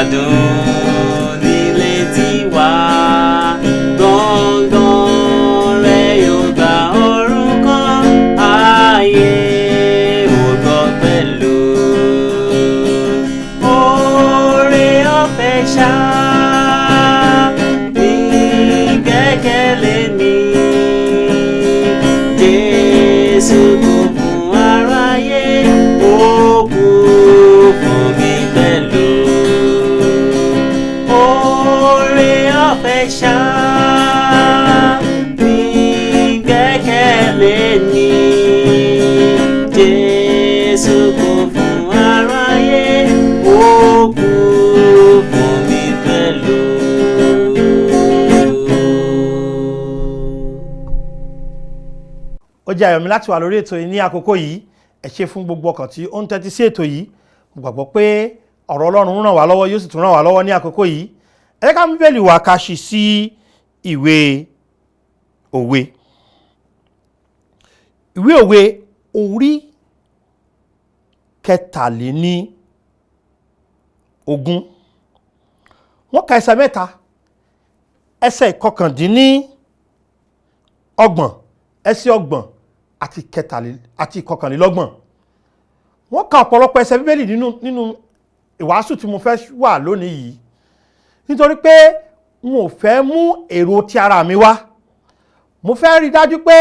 Adùn nílé tiwa, gbọ̀ngàn rẹ̀ yóò gba ọ̀run kan, ayé ò gbọ́ pẹ̀lú. Oore ọ̀fẹ́ ṣá ní gbẹ́kẹ̀lé mi. Jésù kú fún aráyé, ó kú fún mi pẹ̀lú. Oore ọ̀fẹ́ ṣá ní gbẹ́kẹ̀lé ni. Jésù kú fún aráyé, ó kú fún mi pẹ̀lú. Ó jẹ́ ayọ̀ mi láti wà lórí ètò yìí ní àkókò yìí. Ẹ ṣé fún gbogbo ọkàn tí ó ń tẹ́tí sí ètò yìí. Mo gbàgbọ́ pé ọ̀rọ̀ Ọlọ́run ń ràn wá lọ́wọ́, yóò sì tún ràn wá lọ́wọ́ ní àkókò yìí. Ẹ jẹ́ ká mú Bíbélì wa ká ṣí sí ìwé òwe. Ìwé òwe orí 23. Wọ́n ka ẹsẹ̀ 3, ẹsẹ̀ 29, ẹsẹ̀ 30 àti àti 31. Wọ́n ka ọ̀pọ̀lọpọ̀ ẹsẹ̀ Bíbélì nínú ìwàásù tí mo fẹ́ wà lónìí yìí, nítorí pé n ò fẹ́ mú èrò ti ara mi wá. Mo fẹ́ rí dájú pé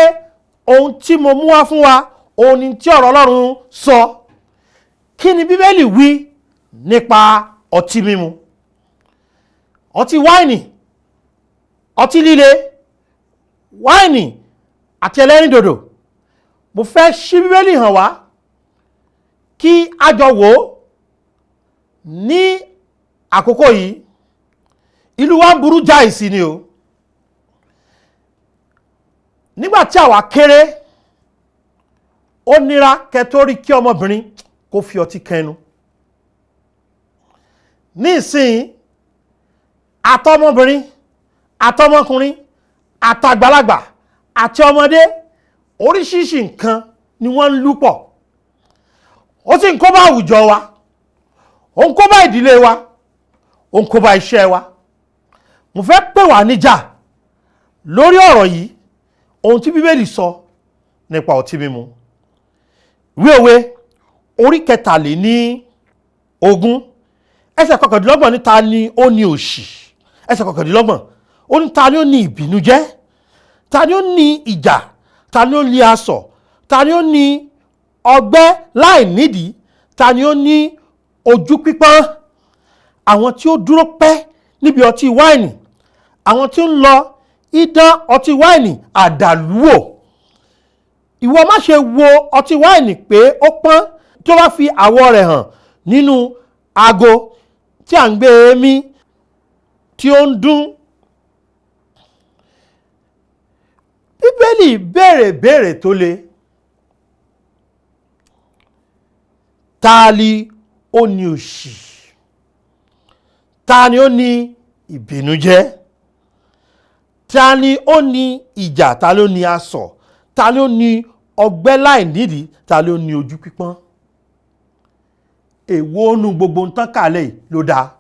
ohun tí mo mú wá fún wa òun ni tí ọ̀rọ̀ Ọlọ́run sọ. Kí ni Bíbélì wí nípa ọtí mímu? Ọtí wáìnì, ọtí líle, wáìnì àti ẹlẹ́rìndòdò. Mo fẹ́ ṣí Bíbélì hàn wá kí a jọ wò ó ní àkókò yìí. Ìlú wa ń burú jáì sí ni o. Nígbà tí àwa kéré, ó nira kẹtórí kí ọmọbìnrin kó fi ọtí kẹnu. Ní ìsìn, àtọmọbìnrin, àtọmọkùnrin, àtàgbàlagbà àti ọmọdé, oríṣiríṣi nǹkan ni wọ́n ń lú pọ̀. Ó sì ń kó bá àwùjọ wa, ó ń kó bá ìdílé wa, ó ń kó bá iṣẹ́ wa. Mo fẹ́ pè wá níjà lórí ọ̀rọ̀ yìí, ohun tí Bíbélì sọ nípa ọtí mímu. Ìwé òwe orí 23 ẹsẹ̀ 29 ní ta ni ó ní òṣì. Ẹsẹ̀ 29 ó ní ta ni ó ní ìbìnújẹ́, ta ni ó ní ìjà, ta ni ó ní asọ̀, ta ni ó ní ọgbẹ́ láì nídìí, ta ni ó ní ojú pípọ́n. Àwọn tí ó dúró pẹ́ níbi ọtí wáìnì, àwọn tí ó ń lọ idán ọtí wáìnì àdàlúwò. Ìwọ má ṣe wo ọtí wáìnì pé ó pọ́n, tí ó bá fi àwọ̀ rẹ̀ hàn nínú ago tí à ń gbé èémí tí ó ń dún. Bíbélì béèrè béèrè tó le. Ta ni ó ní òṣì? Ta ni ó ní ìbìnújẹ́? Ta ni ó ní ìjà? Ta ló ní asọ̀? Ta ló ní ọgbẹ́ láì nídìí? Ta ló ní ojú pípọ́n? Èwo nu gbogbo ń tán kálẹ̀ ló dáa?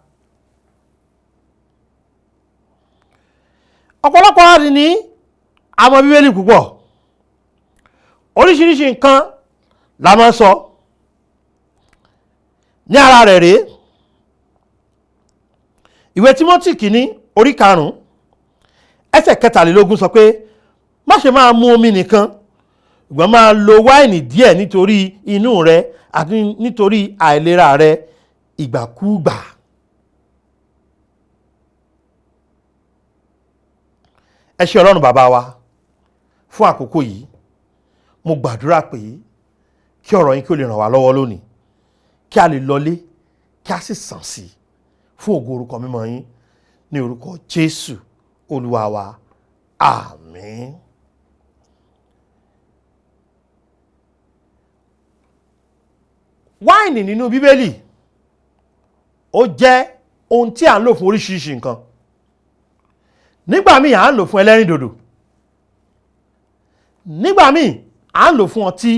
Ọ̀pọ̀lọpọ̀ wa ní àmọ́ Bíbélì púpọ̀. Oríṣiríṣi nǹkan la máa ń sọ. Ní ara rẹ̀ rèé, ìwé Tímótì kìíní orí 5 ẹsẹ̀ 23 sọ pé má ṣe máa mu omi nìkan, ṣùgbọ́n máa lo wáìnì díẹ̀ nítorí inú rẹ àti nítorí àìlera rẹ ìgbàkúùgbà. Ẹ ṣé Ọlọ́run bàbá wa fún àkókò yìí. Mo gbàdúrà pé kí ọ̀rọ̀ yín kí ó lè ràn wá lọ́wọ́ lónìí, kí a lè lọlé, kí a sì sàn sí fún ògo orúkọ mímọ́ yín ní orúkọ Jésù Olúwa wa. Àmín. Wáìnì nínú Bíbélì ó jẹ́ ohun tí à ń lò fún oríṣiríṣi nǹkan. Nígbà míì à ń lò fún ẹlẹ́rìndòdò, nígbà míì à ń lò fún ọtí,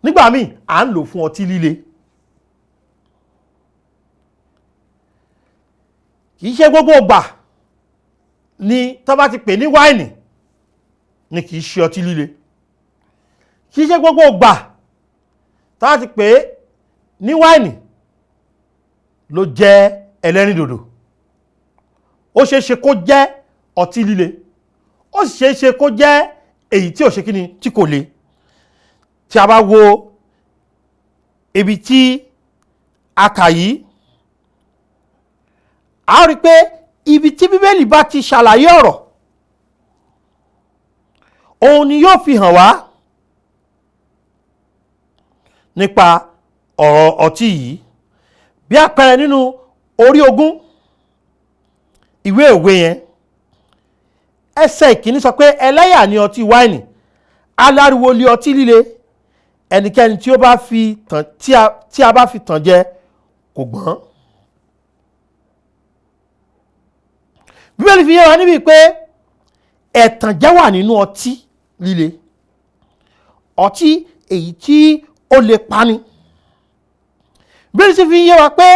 nígbà míì à ń lò fún ọtí líle. Kì í ṣe gbogbo ìgbà ni tó bá ti pè ní wáìnì ni kì í ṣe ọtí líle. Kì í ṣe gbogbo ìgbà tó bá ti pè ní wáìnì ló jẹ́ ẹlẹ́rìndòdò. Ó ṣeé ṣe kó jẹ́ ọtí líle, ó sì ṣeé ṣe kó jẹ́ èyí tí ò ṣe kíni tí kò le. Tí a bá wo ibi tí a kà yìí, a rí pé ibi tí Bíbélì bá ti ṣàlàyé ọ̀rọ̀, òun ni yóò fi hàn wá nípa ọ̀rọ̀ ọtí yìí. Bí àpẹẹrẹ nínú orí 20 ìwé òwe yẹn, ẹsẹ̀ ìkíní sọ pé ẹlẹ́yà ni ọtí wáìnì, aláriwo li ọtí líle, ẹnikẹ́ni tí ó bá fi tàn, tí a bá fi tàn jẹ kò gbọ́n. Bíbélì fi yé wa níbi pé ẹ̀tànjẹ wà nínú ọtí líle, ọtí èyí tí ó lè pani. Bíbélì sì fi yé wa pé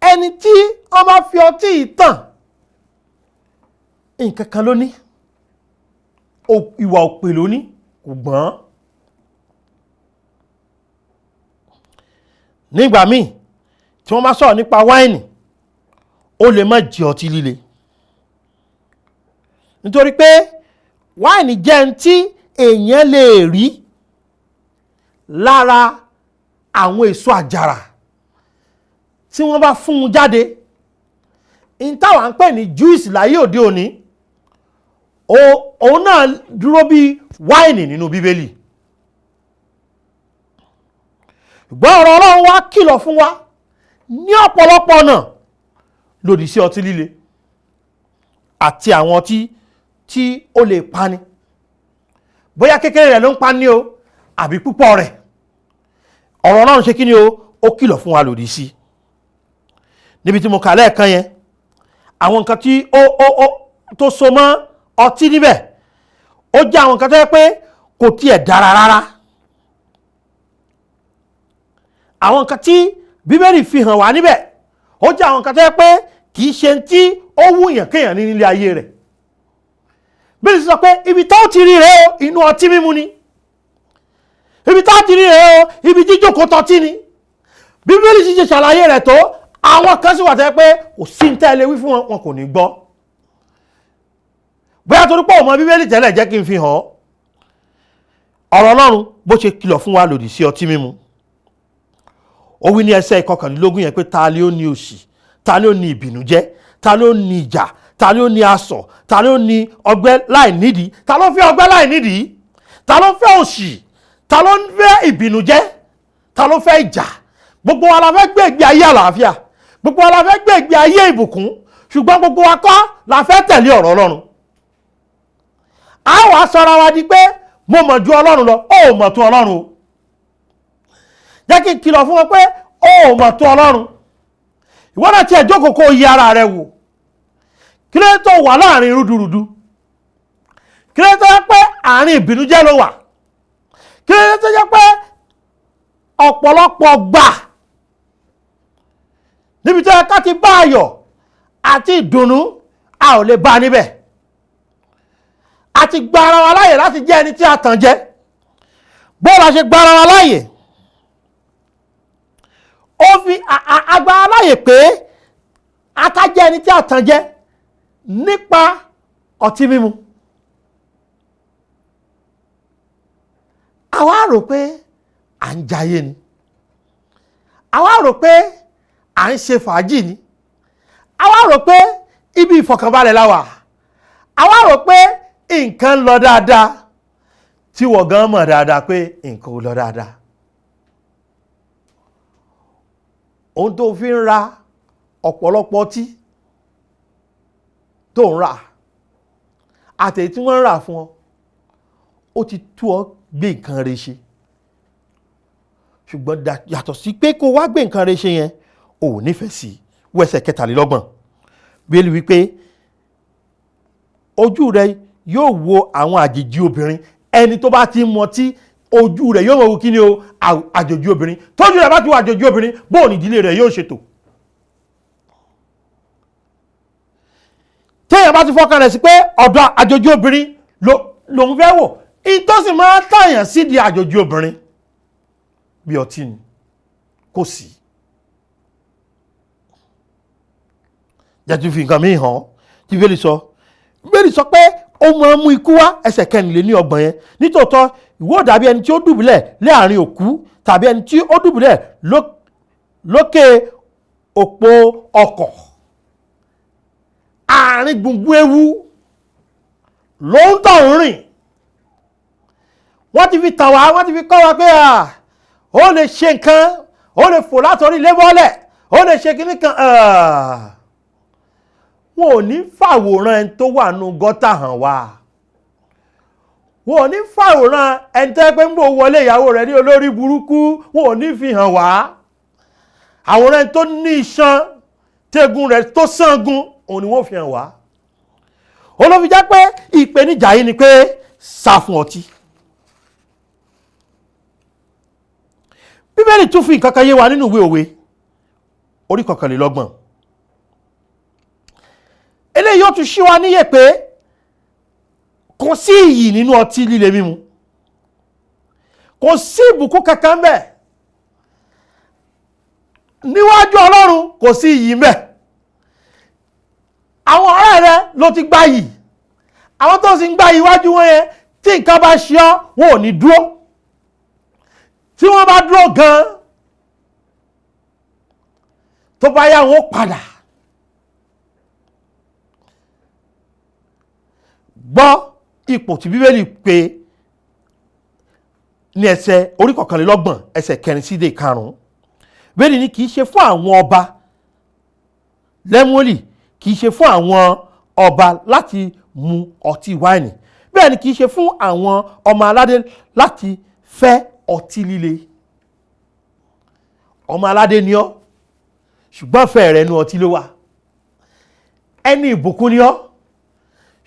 ẹni tí ó bá fi ọtí yìí tàn, nǹkan kan ló ní, ìwà òpè ló ní, kò gbọ́n. Nígbà míì tí wọ́n bá sọ̀rọ̀ nípa wáìnì, ó lè má jẹ́ ọtí líle, nítorí pé wáìnì jẹ́ ẹni tí èèyàn lè rí lára àwọn èso àjàrà tí wọ́n bá fún un jáde. N táwa ń pè ní juice láyé òde òní, òun náà dúró bí wáìnì nínú Bíbélì. Ṣùgbọ́n ọ̀rọ̀ Ọlọ́run wá kìlọ̀ fún wa ní ọ̀pọ̀lọpọ̀ ọ̀nà lòdì sí ọtí líle àti àwọn ọtí tí ó lè pani. Bóyá kékeré rẹ̀ ló ń pani o àbí púpọ̀ rẹ̀, ọ̀rọ̀ Ọlọ́run ṣe kí ni o, ó kìlọ̀ fún wa lòdì sí. Níbi tí mo kà lẹ́ẹ̀kan yẹn, àwọn nǹkan tí ó tó so mọ́ ọtí níbẹ̀, ó jẹ́ àwọn nǹkan tó yẹ pé kò tiẹ̀ dára rárá. Àwọn nǹkan tí Bíbélì fi hàn wá níbẹ̀, ó jẹ́ àwọn nǹkan tó yẹ pé kì í ṣe tí ó wúyàn kéèyàn ní nílé ayé rẹ̀. Bíbélì sọ pé ibi tó ti rí rèé o, inú ọtí mímu ni. Ibi tó ti rí rèé o, ibi jíjókòó tọtí ni. Bíbélì sì ṣe ṣàlàyé rẹ̀ tó, àwọn kan sì wà tẹ́ pé kò sí ní tẹ́lẹ̀ wí fún wọn, wọn kò ní gbọ́. Bóyá torí pé ò mọ Bíbélì tẹ́lẹ̀, jẹ́ kí n fi hàn ọ́. Ọ̀rọ̀ Ọlọ́run bó ṣe kìlọ̀ fún wa lòdì sí ọtí mímu. Ó wí ní ẹsẹ̀ 21 yẹn pé ta ni ó ní òṣì, ta ni ó ní ìbìnújẹ́, ta ni ó ní ìjà, ta ni ó ní asọ̀, ta ni ó ní ọgbẹ́ láì nídìí, ta ló fẹ́ ọgbẹ́ láì nídìí, ta ló fẹ́ òṣì, ta ló fẹ́ ìbìnújẹ́, ta ló fẹ́ ìjà. Gbogbo wa la fẹ́ gbé ìgbé ayé àlàáfíà, gbogbo wa la fẹ́ gbé ìgbé ayé ìbùkún, ṣùgbọ́n gbogbo wa kọ́ la fẹ́ tẹ̀lé ọ̀rọ̀ Ọlọ́run. A wàá sọra wa di pé mo mọ̀ ju Ọlọ́run lọ, ó mọ̀ tó Ọlọ́run o. Jẹ́ kí n kìlọ̀ fún wọn pé ó mọ̀ tó Ọlọ́run. Ìwọ náà tiẹ̀ jókòó kó yí ara rẹ wò. Kí ló tó wà láàrin rúdurùdu? Kí ló tó jẹ́ pé àárín ìbìnújẹ́ ló wà? Kí ló tó jẹ́ pé ọ̀pọ̀lọpọ̀ gbà níbi tó yẹ ká ti bá ayọ̀ àti ìdùnnú, a ò lè bá níbẹ̀. A ti gba ara wa láàyè láti jẹ́ ẹni tí a tàn jẹ. Bó la ṣe gba ara wa láàyè? Ó fi agbára láàyè pé a ká jẹ́ ẹni tí a tàn jẹ nípa ọtí mímu. Àwa rò pé à ń jayé ni, àwa rò pé à ń ṣe fàájì ni, àwa rò pé ibi ìfọ̀kànbalẹ̀ la wà, àwa rò pé nǹkan lọ dáadáa, tí wọ́n gan mọ̀ dáadáa pé nǹkan ò lọ dáadáa. Ohun tó fi ń ra ọ̀pọ̀lọpọ̀ ọtí tó ń rà àti èyí tí wọ́n ń rà fún ọ, ó ti tú ọ gbé nǹkan rẹ̀ ṣe. Ṣùgbọ́n yàtọ̀ sí pé kó wá gbé nǹkan rẹ̀ ṣe yẹn, ò nífẹ̀ẹ́ sí wọ ẹsẹ̀ 23. Bíbélì wípé ojú rẹ yóò wo àwọn àjèjì obìnrin. Ẹni tó bá ti ń mọtí, ojú rẹ̀ yóò mọ̀ wò kí ni o, àjòjì obìnrin. Tójú rẹ̀ bá ti wọ àjòjì obìnrin, bóò ní ìdílé rẹ̀ yóò ṣètò. Téèyàn bá ti fọkàn rẹ̀ sí pé ọ̀dọ̀ àjòjì obìnrin lòun fẹ́ wò, ìtọ́sí máa tàyàn sídìí àjòjì obìnrin bí ọtí ni kò sí. Jẹ́ ti fi nǹkan mi hàn tí Bíbélì sọ. Bíbélì sọ pé ó máa ń mú ikú wá, ẹsẹ̀ 34 yẹn. Nítòótọ́ ìwọ dàbí ẹni tí ó dùbúlẹ̀ láàrin òkú, tàbí ẹni tí ó dùbúlẹ̀ lókè òpó ọkọ̀. Àárín gbùngbùn ewu ló ń tọ̀ ń rìn. Wọ́n ti fi tàn wá, wọ́n ti fi kọ́ wa pé ó lè ṣe nǹkan, ó lè fò látọrí ilé bọ́lẹ̀, ó lè ṣe kíní kan. Wọn ò ní fàwòrán ẹni tó wà nù gọ́tà hàn wá. Wọn ò ní fàwòrán ẹni tó yẹ pé ń bò wọlé ìyàwó rẹ̀ ní olórí burúkú, wọn ò ní fi hàn wá. Àwòrán ẹni tó ní iṣan tẹ́gun rẹ̀ tó sángun, òun ni wọ́n fi hàn wá. Olófi jẹ́ pé ìpèníjà yìí ni pé sá fún ọtí. Bíbélì tún fi nǹkan kan yé wa nínú ìwé Òwe orí 31. Eléyìí yóò tún ṣí wa níyè pé kò sí iyì nínú ọtí líle mímu, kò sí ìbùkún kankan ńbẹ̀ níwájú Ọlọ́run, kò sí iyì ńbẹ̀. Àwọn ọ̀rẹ́ rẹ ló ti gbá yìí, àwọn tó sì ń gbá iwájú wọn yẹn, tí nǹkan bá ṣe ọ́ wọn ò ní dúró. Tí wọ́n bá dúró gan-an, tó bá yá wọn ó padà. Gbọ́ ipò tí Bíbélì pè ní ẹsẹ̀ orí 31 ẹsẹ̀ 4 sí dé 5. Bíbélì ní kì í ṣe fún àwọn ọba Lẹ́múélì, kì í ṣe fún àwọn ọba láti mu ọtí wáìnì, bẹ́ẹ̀ ni kì í ṣe fún àwọn ọmọ aládé láti fẹ́ ọtí líle. Ọmọ aládé ni ọ́, ṣùgbọ́n fẹ́ rẹ̀ nu ọtí ló wà. Ẹni ìbùkún ni ọ́,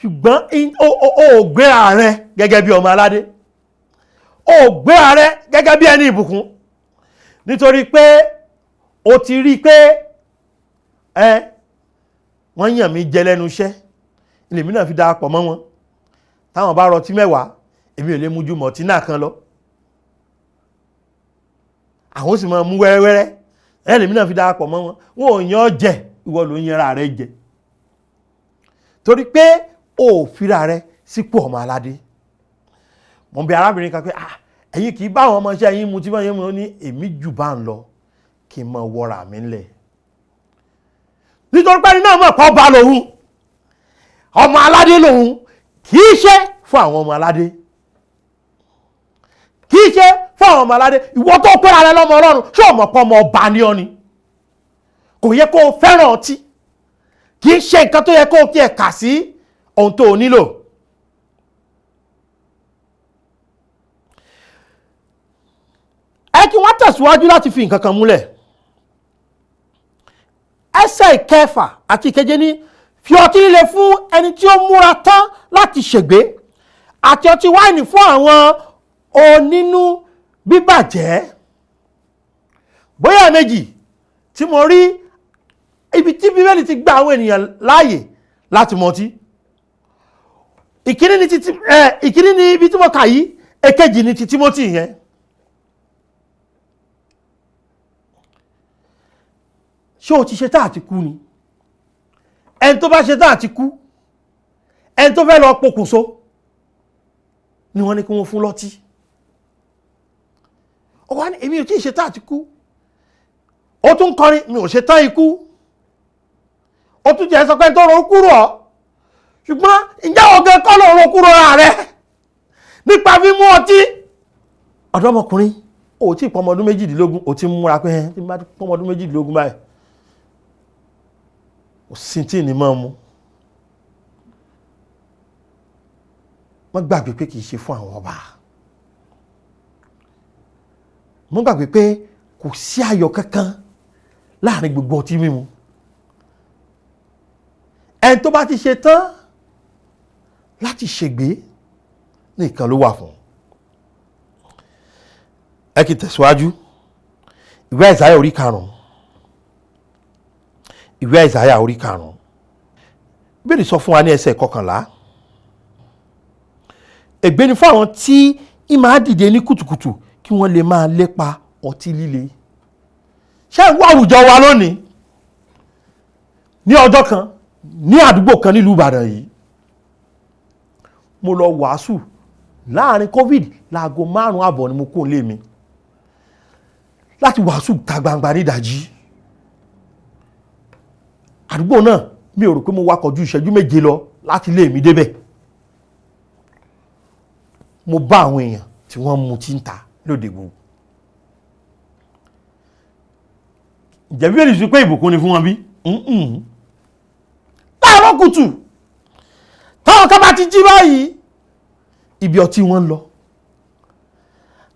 ṣùgbọ́n o ò gbéra rẹ gẹ́gẹ́ bí ọmọ aládé, o ò gbéra rẹ gẹ́gẹ́ bí ẹni ìbùkún, nítorí pé o ti rí i pé wọ́n yàn mí jẹ lẹ́nu iṣẹ́, lèmi náà fi darapọ̀ mọ́ wọn. Táwọn bá rọtí 10, èmi ò lè mú ju mọ̀tínà kan lọ, àwọn sì máa mú wẹ́rẹ́wẹ́rẹ́, lèmi náà fi darapọ̀ mọ́ wọn. Wọn ò yàn ọ́ jẹ, ìwọ ló ń yanra rẹ jẹ, torí pé o ò fira rẹ sípò ọmọ aládé. Mo ń bi arábìnrin kan pé ẹ̀yin kì í bá àwọn ọmọọṣẹ́ yín mu tí wọ́n yẹn mu. Ní èmi jù bá ń lọ kí n máa wọra mi ńlẹ̀, nítorí pé ẹni náà mọ̀ pé ọba lòun, ọmọ aládé lòun, kì í ṣe fún àwọn ọmọ aládé, kì í ṣe fún àwọn ọmọ aládé. Ìwọ tó pẹ́ra rẹ lọ́mọ Ọlọ́run, ṣé o mọ̀ pé ọmọ ọba ni ọ́ ni? Kò yẹ kó o fẹ́ràn ọtí, kì í ṣe nǹkan tó yẹ kó o tiẹ̀ kà sí ohun tó o nílò. Ẹ kí wọ́n tẹ̀síwájú láti fi nǹkan kan múlẹ̀. Ẹsẹ̀ 6 àti 7 ní fi ọtí líle fún ẹni tí ó múra tán láti ṣègbé, àti ọtí wáìnì fún àwọn onínú bíbàjẹ́. Bóyá méjì tí mo rí ibi tí Bíbélì ti gba àwọn ènìyàn láàyè láti mọtí. Ìkíní ni ibi tí mo kà yìí, èkejì ni ti Tímótì yẹn. Ṣé o ti ṣe tá àti kú ni? Ẹni tó bá ṣe tá àti kú, ẹni tó fẹ́ lọ pokùnso ni wọ́n ní kí wọ́n fún lọ́tí. Ó wá ní èmi ò tí ì ṣe tá àti kú. Ó tún kọrin mi ò ṣe tán ikú. Ó tún jẹ́ sọ pé tó ro kúrò ọ́, ṣùgbọ́n ǹjẹ́ ọ̀gá kọ́ ló ro kúrò ara rẹ̀ nípa mímú ọtí? Ọ̀dọ́mọkùnrin, o tí ì pọ́mọ ọdún 18, o ti ń múra pé tí n bá pọ́mọ ọdún 18 báyìí, kò sí tí ní máa mu. Wọ́n gbàgbé pé kì í ṣe fún àwọn ọba. Wọ́n gbàgbé pé kò sí ayọ̀ kankan láàrin gbogbo ọtí mímu. Ẹni tó bá ti ṣe tán láti ṣègbé nìkan ló wà fún. Ẹ kì í tẹ̀síwájú. Ìwé Àìsáyà orí 5. Ìwé Àìsáyà orí 5. Bíbélì sọ fún wa ní ẹsẹ̀ 11, ègbé ni fún àwọn tí í máa dìde ní kùtùkùtù kí wọ́n lè máa lépa ọtí líle. Ṣé ń wá àwùjọ wa lónìí? Ní ọjọ́ kan ní àdúgbò kan nílùú Ìbàdàn yìí, mo lọ wàásù láàrin COVID, láago 5:30 ni mo kó lé mi láti wàásù ta gbangba ní ìdájí. Àdúgbò náà mi ò rò pé mo wakọ̀ ju ìṣẹ́jú 7 lọ láti ilé mi débẹ̀. Mo bá àwọn èèyàn tí wọ́n mutí ń ta lóde gbogbo. Ǹjẹ́ Bíbélì sọ pé ìbùkún ni fún wọn bí? Láàárọ̀ kùtù táwọn kan bá ti jí báyìí, ibi ọtí wọn ń lọ.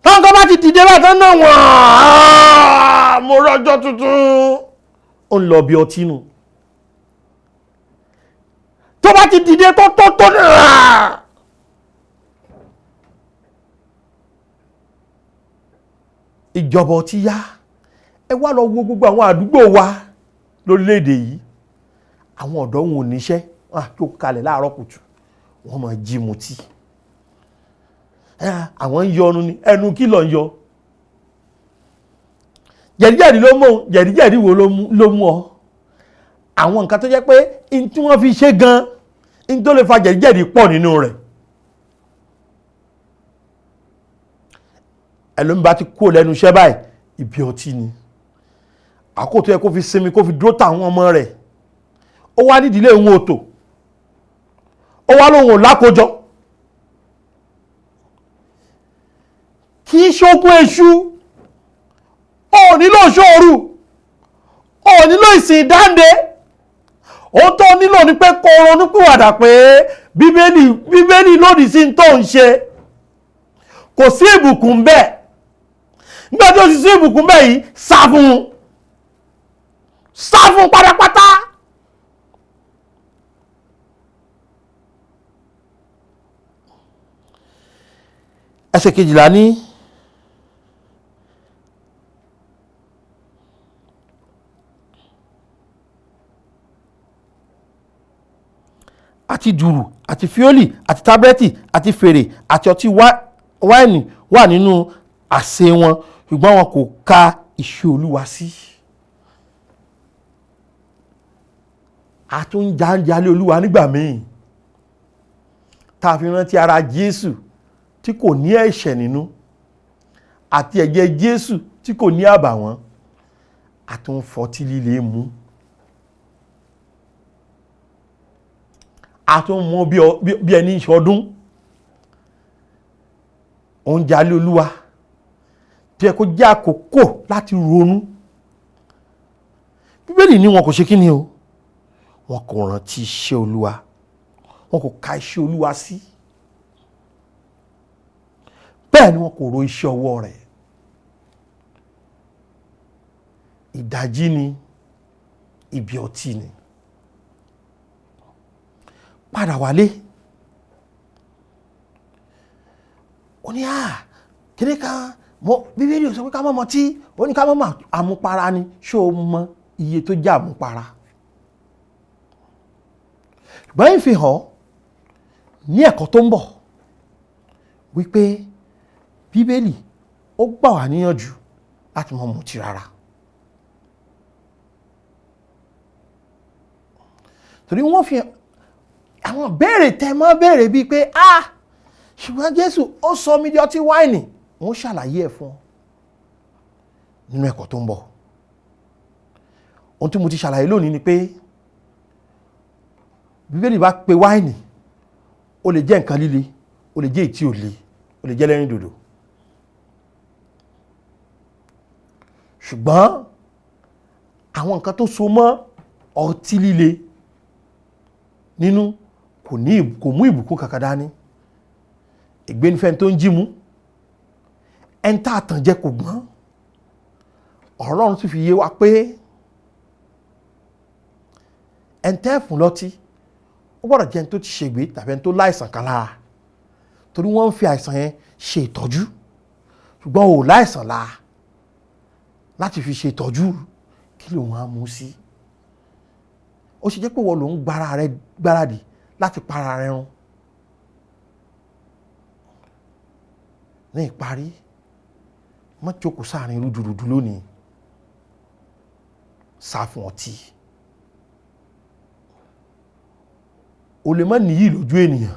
Táwọn kan bá ti dìde báyìí tán náà wọ́n, mo rọ́jọ́ tuntun, ó ń lọ bí ọtí nù. Tó bá ti dìde tó tó tó náà. Ìjọba ọtí yá. Ẹ wá lọ wo gbogbo àwọn àdúgbò wa lórílẹ̀‐èdè yìí. Àwọn ọ̀dọ́ wọn ò níṣẹ́, wọ́n á jókòó kalẹ̀ láàárọ̀ kùtù, wọ́n máa jí mutí. Àwọn ń yọnu ni, ẹnu kí ló ń yọ? Jẹ̀díjẹ̀dí ló mú òun, jẹ̀díjẹ̀dí wo ló mú ọ? Àwọn nǹkan tó jẹ́ pé n tí wọ́n fi ṣe gan, n tó lè fa jẹ̀díjẹ̀dí pọ̀ nínú rẹ̀. Ẹlòmíì bá ti kú lẹ́nu iṣẹ́ báyìí, ibi ọtí ni. Àkókò tó yẹ kó fi sinmi, kó fi dúró tàwọn ọmọ rẹ̀. Ó wá nídìílé òun òtò. Ó wá lóhun ò lákòjọ. Kì í ṣogún èṣù. Ó nílò ṣòru. Ó nílò ìsìn ìdáǹdè. Ohun tó nílò ni pé kó ronúpìwàdà pé Bíbélì lòdì sí tó ń ṣe. Kò sí ìbùkún bẹ́ẹ̀. Nígbà tí ó sì sí ìbùkún bẹ́ẹ̀ yìí, sá fún un. Sá fún pátápátá. Ẹsẹ̀ 12 ní àti dùrù àti fíólì àti tábẹ́tì àti fèrè àti ọtí wáìnì wà nínú àsè wọn, ṣùgbọ́n wọn kò ka iṣẹ́ Olúwa sí. A tún jáńjálé Olúwa nígbà míì tá a fi rántí ara Jésù tí kò ní ẹ̀ṣẹ̀ nínú àti ẹ̀jẹ̀ Jésù tí kò ní àbàwọ́n, a tún fọtí líle mú. A tún mú bí ẹni ṣọdún. Oúnjẹ alẹ́ Olúwa tí ẹ kó jẹ́ àkókò láti ronú. Bíbélì ní wọn kò ṣe kíni o, wọn kò rántí iṣẹ́ Olúwa, wọn kò ka iṣẹ́ Olúwa sí. Bẹ́ẹ̀ ni wọn kò ro iṣẹ́ ọwọ́ rẹ̀. Ìdájí ni, ibi ọtí ni. Padà wálé. Ó ní à, kíní kan, mo Bíbélì ò sọ pé ká má mọtí, ó ní ká má àmupara ni, ṣé o mọ iye tó jẹ́ àmupara? Ṣùgbọ́n ìfihàn ní ẹ̀kọ́ tó ń bọ̀ wípé Bíbélì ó gbà wá níyànjú láti má mutí rárá. Torí wọ́n fi àwọn béèrè tẹ́ mọ́ béèrè bíi pé ah, ṣùgbọ́n Jésù ó sọ mí di ọtí wáìnì, wọ́n ṣàlàyé ẹ̀ fún ọ nínú ẹ̀kọ́ tó ń bọ̀. Ohun tí mo ti ṣàlàyé lónìí ni pé Bíbélì bá pe wáìnì, ó lè jẹ́ nǹkan líle, ó lè jẹ́ èyí tí ò le, ó lè jẹ́ ẹlẹ́rìndòdò. Ṣùgbọ́n àwọn nǹkan tó so mọ́ ọtí líle nínú kò mú ìbùkún kankan dání. Ègbé ni fẹ́ni tó ń jí mú, ẹni tá a tàn jẹ kò gbọ́n. Ọ̀rọ̀ Ọlọ́run sì fi yé wa pé ẹni tẹ́ fún lọ́tí ó gbọ́dọ̀ jẹ́ ẹni tó ti ṣègbé tàbí ẹni tó láìsàn kan lára, torí wọ́n ń fi àìsàn yẹn ṣe ìtọ́jú. Ṣùgbọ́n ò láìsàn lára láti fi ṣe ìtọ́jú, kí ló wọ́n á mú sí? Ó ṣe jẹ́ pé wọ́n ló ń gbára rẹ gbáradì láti para rẹ run. Ní ìparí, má jókòó sáàrin rúdurùdu lónìí. Sá fún ọtí. O lè má níyì lójú ènìyàn,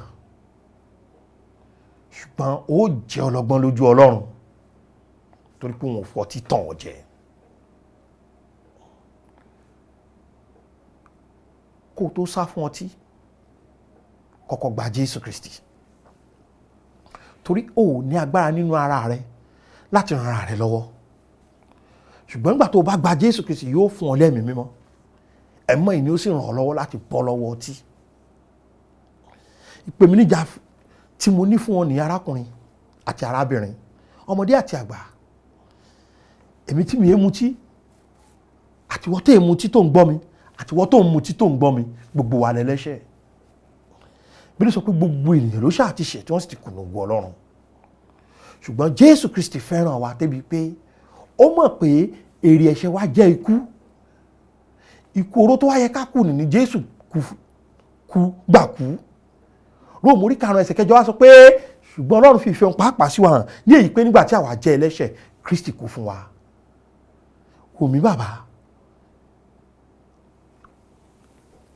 ṣùgbọ́n ó jẹ́ ọlọ́gbọ́n lójú Ọlọ́run, torí pé òun ò fọtí tàn ọ́ jẹ. Kó o tó sá fún ọtí, kọ́kọ́ gba Jésù Kristi, torí o ò ní agbára nínú ara rẹ láti ran ara rẹ lọ́wọ́. Ṣùgbọ́n nígbà tó o bá gba Jésù Kristi, yóò fún ọ lẹ́mìí mímọ́. Ẹ̀mọ́ ìní ó sì ràn ọ́ lọ́wọ́ láti bọ́ lọ́wọ́ ọtí. Ìpèníjà tí mo ní fún ọ ní arákùnrin àti arábìnrin, ọmọdé àti àgbà, èmi tí mi é mutí, àtiwọ́ tó ń mutí tó ń gbọ́ mi, àtiwọ́ tó ń mutí tó ń gbọ́ mi, gbogbo wa lẹ́lẹ́ṣẹ̀. Bíbélì sọ pé gbogbo ènìyàn ló ṣáà ti ṣẹ̀ tí wọ́n sì ti kùnà ògo Ọlọ́run. Ṣùgbọ́n Jésù Kristi fẹ́ràn wa débi pé ó mọ̀ pé èrè ẹ̀ṣẹ̀ wa jẹ́ ikú. Ikú oró tó wá yẹ ká kú ní Jésù kú gbà kú. Róòmù orí 5 ẹsẹ̀ 8 wá sọ pé ṣùgbọ́n Ọlọ́run fi ìfẹ́ òun pàápàá sí wa hàn ní èyí pé nígbà tí àwa jẹ́ ẹlẹ́ṣẹ̀, Kristi kú fún wa. Wò mí bàbá,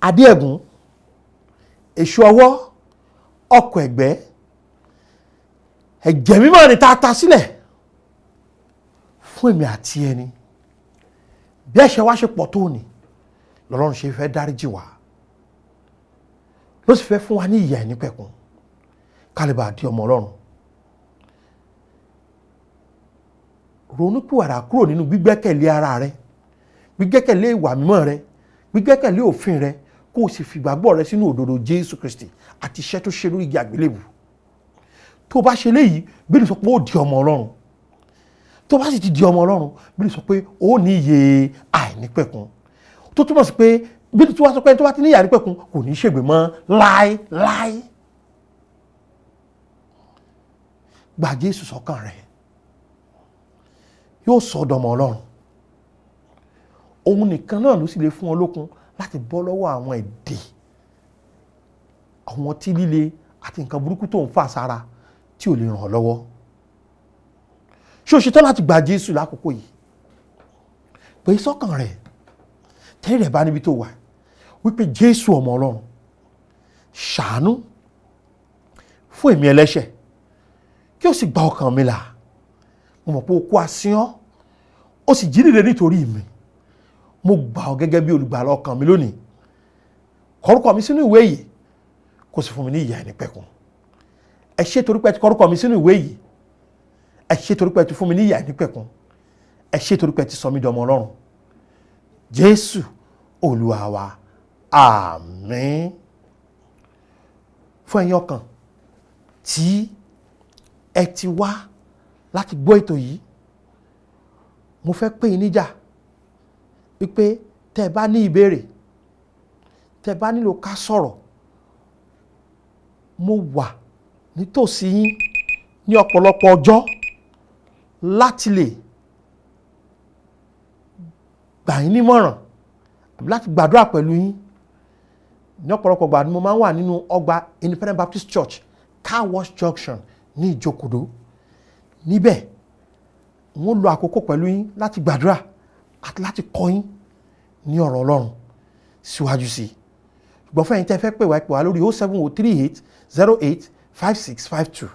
adé ẹ̀gún, èṣù ọwọ́, ọkọ̀ ẹ̀gbẹ́, ẹ̀jẹ̀ mímọ́ ni tá a ta sílẹ̀ fún èmi àti ẹni. Bí ẹ̀ṣẹ̀ wa ṣe pọ̀ tó ní, lọ́lọ́run ṣe fẹ́ dáríjì wá, ló sì fẹ́ fún wa ní ìyè àìnípẹ̀kun, ká lè bá di ọmọ Ọlọ́run. Ronúpìwàdà kúrò nínú gbígbẹ́kẹ̀lé ara rẹ, gbígbẹ́kẹ̀lé ìwà mímọ́ rẹ, gbígbẹ́kẹ̀lé òfin rẹ, kó o sì fìgbàgbọ́ rẹ sínú òdodo Jésù Kristi àti iṣẹ́ tó ṣe lórí igi àgbélébù. Tó o bá ṣe léyìí, Bíbélì sọ pé ó di ọmọ Ọlọ́run. Tó o bá sì ti di ọmọ Ọlọ́run, Bíbélì sọ pé ó ní ìyè àìnípẹ̀kun. Tó túmọ̀ sí pé Bíbélì tí wàá sọ pé tó bá ti ní ìyè àìnípẹ̀kun kò ní ṣègbè mọ́ láéláé. Gba Jésù sọ́kàn rẹ, yóò sọ ọ́ dọmọ Ọlọ́run. Òun nìkan náà ló sì lè fún ọ lókun láti bọ́ lọ́wọ́ àwọn èdè, àwọn ọtí líle àti nǹkan burúkú tó ń fà sára tí ò lè ràn ọ́ lọ́wọ́. Ṣé o ṣetán láti gba Jésù lákòókò yìí? Pè é sọ́kàn rẹ̀, tẹ́lẹ̀ rẹ̀ bá níbi tó wà, wípé Jésù ọmọ Ọlọ́run, ṣàánú fún èmi ẹlẹ́ṣẹ̀, kí o sì gba ọkàn mi là. Mo mọ̀ pé o kú asíán, o sì jí dìde nítorí mi. Mo gbà ọ́ gẹ́gẹ́ bí olùgbàlà ọkàn mi lónìí. Kọ orúkọ mi sínú ìwé yìí, kó sì fún mi ní ìyè àìnípẹ̀kun. Ẹ ṣé torí pé ẹ ti kọ orúkọ mi sínú ìwé yìí. Ẹ ṣé torí pé ẹ ti fún mi ní ìyè àìnípẹ̀kun. Ẹ ṣé torí pé ẹ ti sọ mí dọmọ Ọlọ́run. Jésù Olúwa wa, àmín. Fún ẹ̀yin ọkàn tí ẹ ti wá láti gbọ́ ètò yìí, mo fẹ́ pè yín níjà wípé tẹ́ ẹ bá ní ìbéèrè, tẹ́ ẹ bá nílò ká sọ̀rọ̀, mo wà nítòsí yín ní ọ̀pọ̀lọpọ̀ ọjọ́ láti lè gbà yín nímọ̀ràn àbí láti gbàdúrà pẹ̀lú yín. Ní ọ̀pọ̀lọpọ̀ ìgbà ni mo máa ń wà nínú ọgbà Independent Baptist Church, Car Wash Junction ní Ìjókòdó. Níbẹ̀ wọ́n lo àkókò pẹ̀lú yín láti gbàdúrà àti láti kọ́ yín ní ọ̀rọ̀ Ọlọ́run síwájú sí i. Ṣùgbọ́n fún ẹ̀yin tẹ́ fẹ́ pè wá, pè wá lórí 07038 08 5652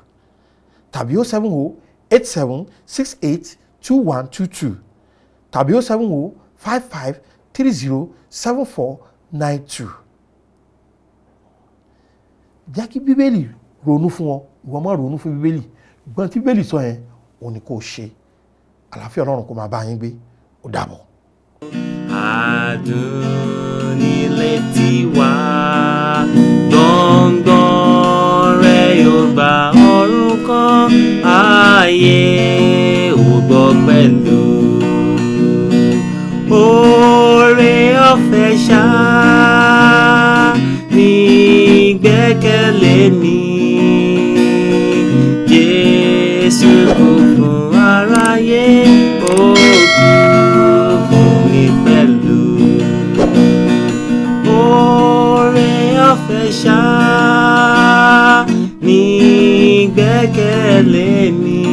tàbí 070 87 68 2122 tàbí 070 55 30 7492. Jẹ́ kí Bíbélì ronú fún ọ, ìwọ má ronú fún Bíbélì. Gbọ́n tí Bíbélì sọ yẹn, òun ni kò ṣe. Àlàáfíà Ọlọ́run kó máa bá yín gbé. Ó dàbọ̀. Adùn nílé tiwa, gbọ̀ngbọ̀n rẹ̀ yóò gba ọ̀run kan, ayé ò gbọ́ pẹ̀lú. Oore ọ̀fẹ́ ṣá ní gbẹ́kẹ̀lé mi. Jésù kú fún aráyé, ó kú fún mi pẹ̀lú. Ìgbẹ́kẹ̀lé mi.